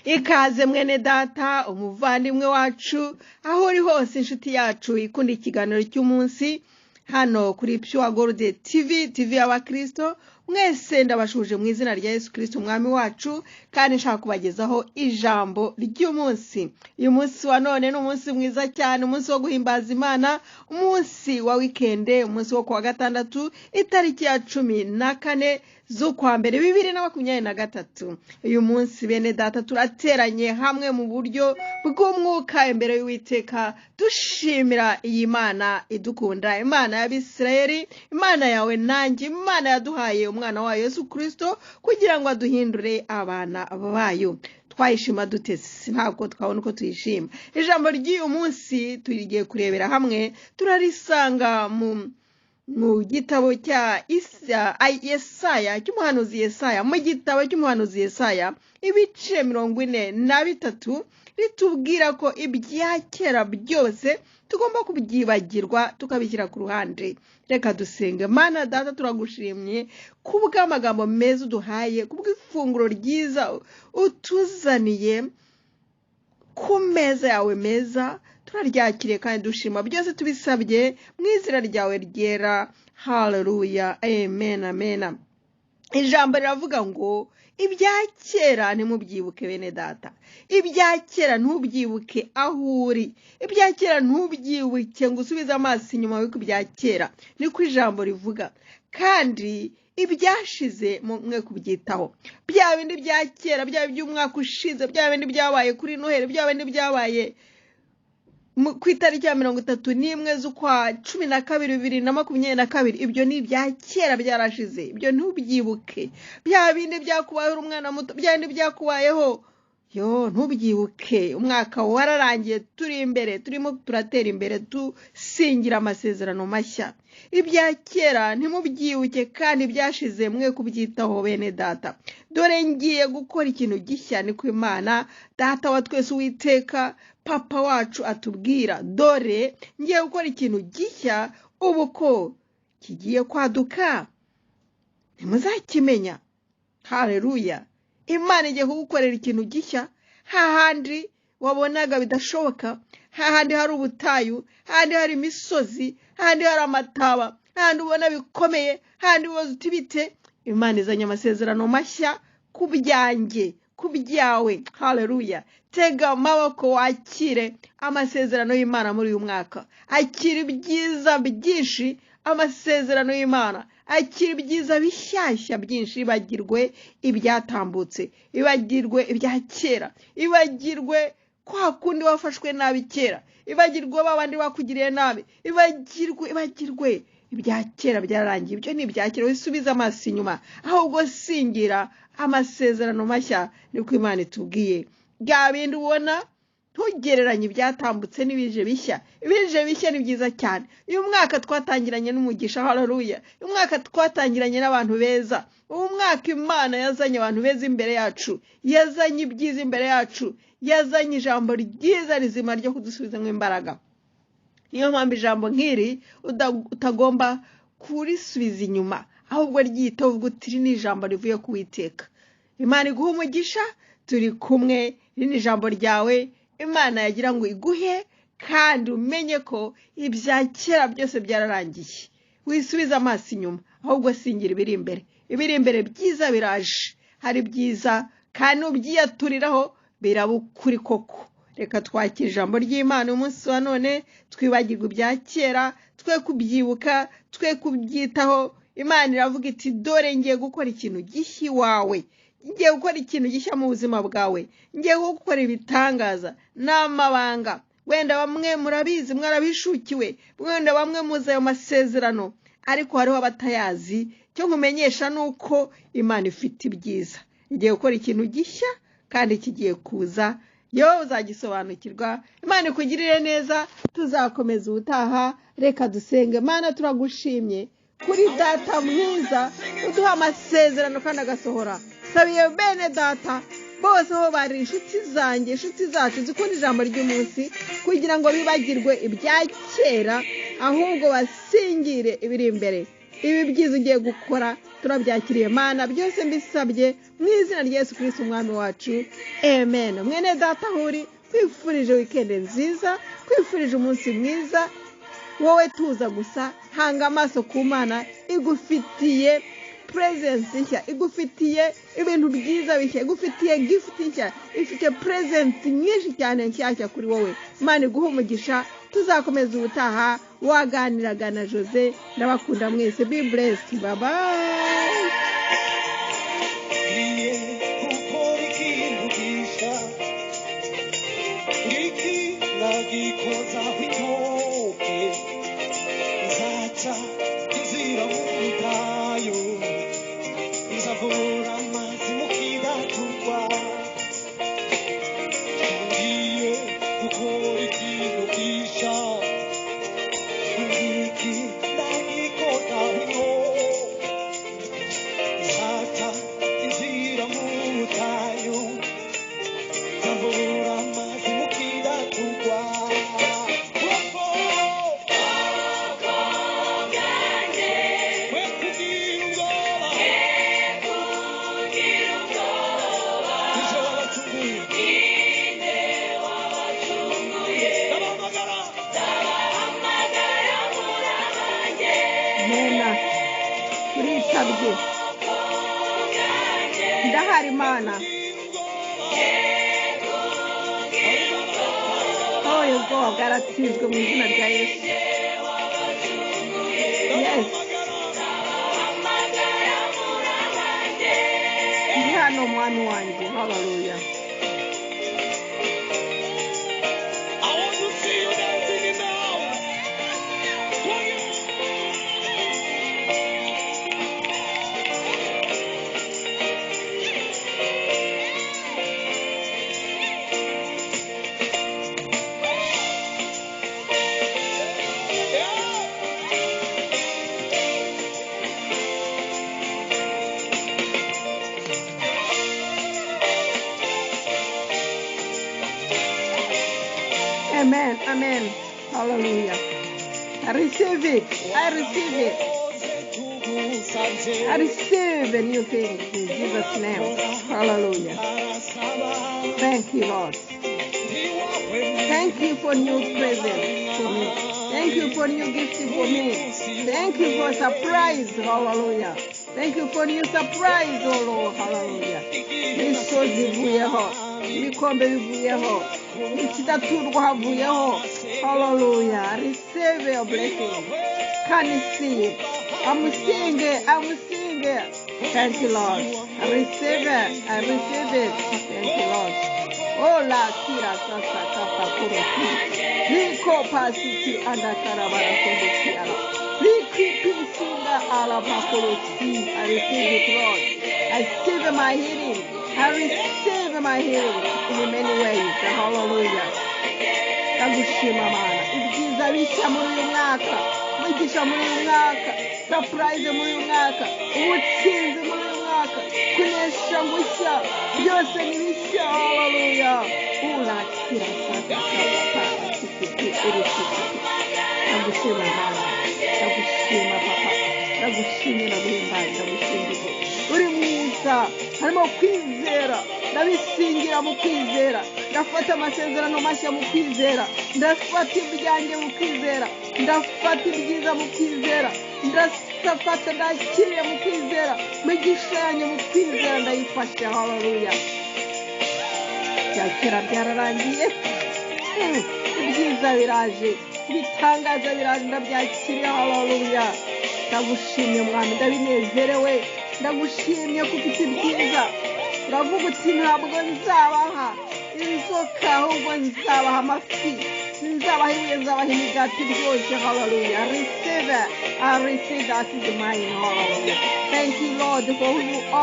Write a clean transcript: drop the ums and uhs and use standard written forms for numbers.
Ikaze mwene data, umuvandimwe wacu, aho uri hose, inshuti yacu ikunda ikiganiro cy'umunsi hano kuri Pure Gold TV, TV y'Abakristo. Mwese ndabashuje mu izina rya Yesu Kristo Umwami wacu, kandi nshaka kubagezaho ijambo ry'umunsi. Uyu munsi wa none ni umunsi mwiza cyane, umunsi wo guhimbaza Imana, umunsi wa weekend, umunsi wo kuwa gatandatu, itariki ya 14 z'ukwa mbere 2023. Uyu munsi, bene data, turateranye hamwe mu buryo bw'umwuka imbere y'Uwiteka, dushimira iyi Mana idukunda, Imana y'Abisirayeli, Imana yawe nanjye, Imana yaduhaye umwana wayo Yesu Kristo kugira ngo aduhindure abana bayo. Twayishima dutese? Ntabwo twabona uko tuyishima. Ijambo ry'uyu munsi tugiye kurebera hamwe turarisanga mu gitabo cya Yesaya, cy'umuhanuzi Yesaya, mu gitabo cy'umuhanuzi Yesaya, ibice 43, ritubwira ko ibya kera byose tugomba kubyibagirwa, tukabishyira ku ruhande. Reka dusenge. Mana Data, turagushimye kubw'amagambo meza uduhaye, kubw'ifunguro ryiza utuzaniye ku meza yawe meza. Turaryakiriye kandi dushima. Byose tubisabye mu izina ryawe ryera. Haleluya, amen, amen. Ijambo riravuga ngo ibya kera ntimubyibuke. Bene data, ibya kera ntubyibuke aho uri, ibya kera ntubyibuke ngo usubize amaso inyuma wiko ibya kera, niko ijambo rivuga. Kandi ibyashize mwe kubyitaho. Bya bindi bya kera, bya by'umwaka ushize, bya bindi byabaye kuri Noheli, bya bindi byabaye ku itariki ya 31 z'ukwa 12 2022, ibyo ni ibya kera, byarashize, ibyo ntubyibuke. Bya bindi byakubayeho uri umwana muto, bya bindi byakubayeho yo, ntubyibuke. Umwaka wararangiye, turi imbere, turimo turatera imbere, dusingira amasezerano mashya. Ibya kera ntimubyibuke, kandi byashize mwe kubyitaho. Bene data, dore ngiye gukora ikintu gishya, niko Imana Data wa twese, Uwiteka Papa wacu atubwira. Dore ngiye gukora ikintu gishya, ubu ko kigiye kwaduka, ntimuzakimenya? Hareruya! Imana igiye kugukorera ikintu gishya hahandi wabonaga bidashoboka, hahandi hari ubutayu, hahandi hari imisozi, hahandi hari amataba, hahandi ubona bikomeye, hahandi ubaza uti bite? Imana izanye amasezerano mashya ku byanjye, ku byawe. Hareruya! Tega amaboko wakire amasezerano y'Imana muri uyu mwaka. Akira ibyiza byinshi, amasezerano y'Imana. Akira ibyiza bishyashya byinshi. Ibagirwe ibyatambutse, ibagirwe ibya kera, ibagirwe kwa kundi wafashwe nabi kera, ibagirwe babandi bakugiriye nabi, ibagirwe, ibagirwe. Ibya kera byararangiye, ibyo ni ibya kera. Wisubize amaso inyuma, ahubwo singira amasezerano mashya, niko Imana itubwiye. Bya bindi ubona, ntugereranye ibyatambutse n'ibije bishya. Ibije bishya ni byiza cyane. Uyu mwaka twatangiranye n'umugisha. Haleluya! Uyu mwaka twatangiranye n'abantu beza. Uyu mwaka Imana yazanye abantu beza imbere yacu, yazanye ibyiza imbere yacu, yazanye ijambo ryiza rizima ryo kudusubizamo imbaraga. Niyo mpamvu ijambo nk'iri utagomba kurisubiza inyuma, ahubwo ryiteho, uvuga uti iri ni ijambo rivuye ku Witeka. Imana iguha umugisha. Turi kumwe. Iri ni ijambo ryawe Imana yagira ngo iguhe, kandi umenye ko ibya kera byose byararangiye. Wisubize amaso inyuma, ahubwo singira ibiri imbere. Ibiri imbere byiza biraje, hari byiza, kandi nubyiyaturiraho biraba ukuri koko. Reka twakire ijambo ry'Imana umunsi wa none, twibagirwe ibya kera, twe kubyibuka, twe kubyitaho. Imana iravuga iti dore ngiye gukora ikintu gishya iwawe, ngiye gukora ikintu gishya mu buzima bwawe, ngiye gukora ibitangaza n'amabanga. Wenda bamwe murabizi, mwarabishukiwe, wenda bamwe muzi ayo masezerano, ariko hariho abatayazi. Icyo nkumenyesha ni uko Imana ifite ibyiza, igiye gukora ikintu gishya kandi kigiye kuza, yewe uzagisobanukirwa. Imana ikugirire neza, tuzakomeza ubutaha. Reka dusenge. Mana, turagushimye kuri Data mwiza uduha amasezerano kandi agasohora. Sabiye bene data bose aho bari, inshuti zanjye, inshuti zacu zikunda ijambo ry'umunsi, kugira ngo bibagirwe ibya kera, ahubwo basingire ibiri imbere, ibi byiza ugiye gukora. Turabyakiriye Mana, byose mbisabye mu izina rya Yesu Kristo umwami wacu, amen. Mwene data aho uri, kwifurije weekend nziza, kwifurije umunsi mwiza. Wowe tuza gusa, hanga amaso ku Mana, igufitiye presence nshya, igufitiye ibintu byiza bishya, igufitiye gift nshya, ifite presence nyinshi cyane nshyashya kuri wowe. Imana iguhe umugisha. Tuzakomeza ubutaha. Waganiraga na Jose. Ndabakunda mwese. Be blessed. Bye bye. Ngiye gukora ikintu gisha, ngiki nagikozaho intoke, nzaca inzira mu butayu, nzavura amazi mu kidaturwa. Ngiye gukora ikintu gisha, ngiki nagikozaho intoke, nzaca inzira mu butayu, nzavura amazi mu kidaturwa. Kuko we kugira ubwoba, nije wabacunguye, ndabahamagara. Mena, turitabye, ndahari Mana. Oya, ubwoba bwaratsinzwe mu izina rya Yesu. Yes, ndi hano mwami wanjye. Haleluya. I want to see you dancing in the house. Yeah. Amen, amen. Hallelujah. I receive it. I receive it. I receive a new thing in Jesus' name. Hallelujah. Thank you, Lord. Thank you for new present for me. Thank you for new gift for me. Thank you for surprise. Hallelujah. Thank you for new surprise, oh Lord. Hallelujah. Imisozi ivuyeho, ibikombe bivuyeho, ikidaturwa havuyeho. Hallelujah. Receive your blessing. Can you see it? I'm seeing it. I'm seeing it. Thank you, Lord. I receive it. I receive it. Thank you, Lord. Ola kira sasa kapa kuro ki. Riko pasiti anda karabara kondo kiara. Riki pisinda ala pakuro si. I receive it, Lord. I receive my healing. I receive my healing in many ways. Hallelujah. Ndagushima Mana, ibyiza bishya muri uyu mwaka, umugisha muri uyu mwaka, surprise muri uyu mwaka, ubutsinzi muri uyu mwaka, kunesha gushya, byose ni bishya. Haleluya. Urakira sasa kapa sikiti uri sikiti. Ndagushima Mana, ndagushima Papa, ndagushimye, ndaguhimbaza, ndagushimye, uri mwiza. Harimo kwizera, ndabisingira mu kwizera, ndafata amasezerano mashya mu kwizera, ndafata ibyanjye mu kwizera, ndafata ibyiza mu kwizera, ndafata, ndakiriye mu kwizera, migisha yanjye mu kwizera ndayifashe. Haleluya. Bya kera byararangiye. Ibyiza biraje, ibitangaza biraje, ndabyakiriye. Haleluya. Ndagushimye Mwami, ndabinezerewe, ndagushimye ko ufite ibyiza. Uravuga uti ntabwo nzabaha inzoka, ahubwo nzabaha amafi, nzabaha ibuye, nzabaha imigati iryoshye. Haleluya. Receive it. I receive that is mine. Hallelujah. Thank you, Lord, for who you are.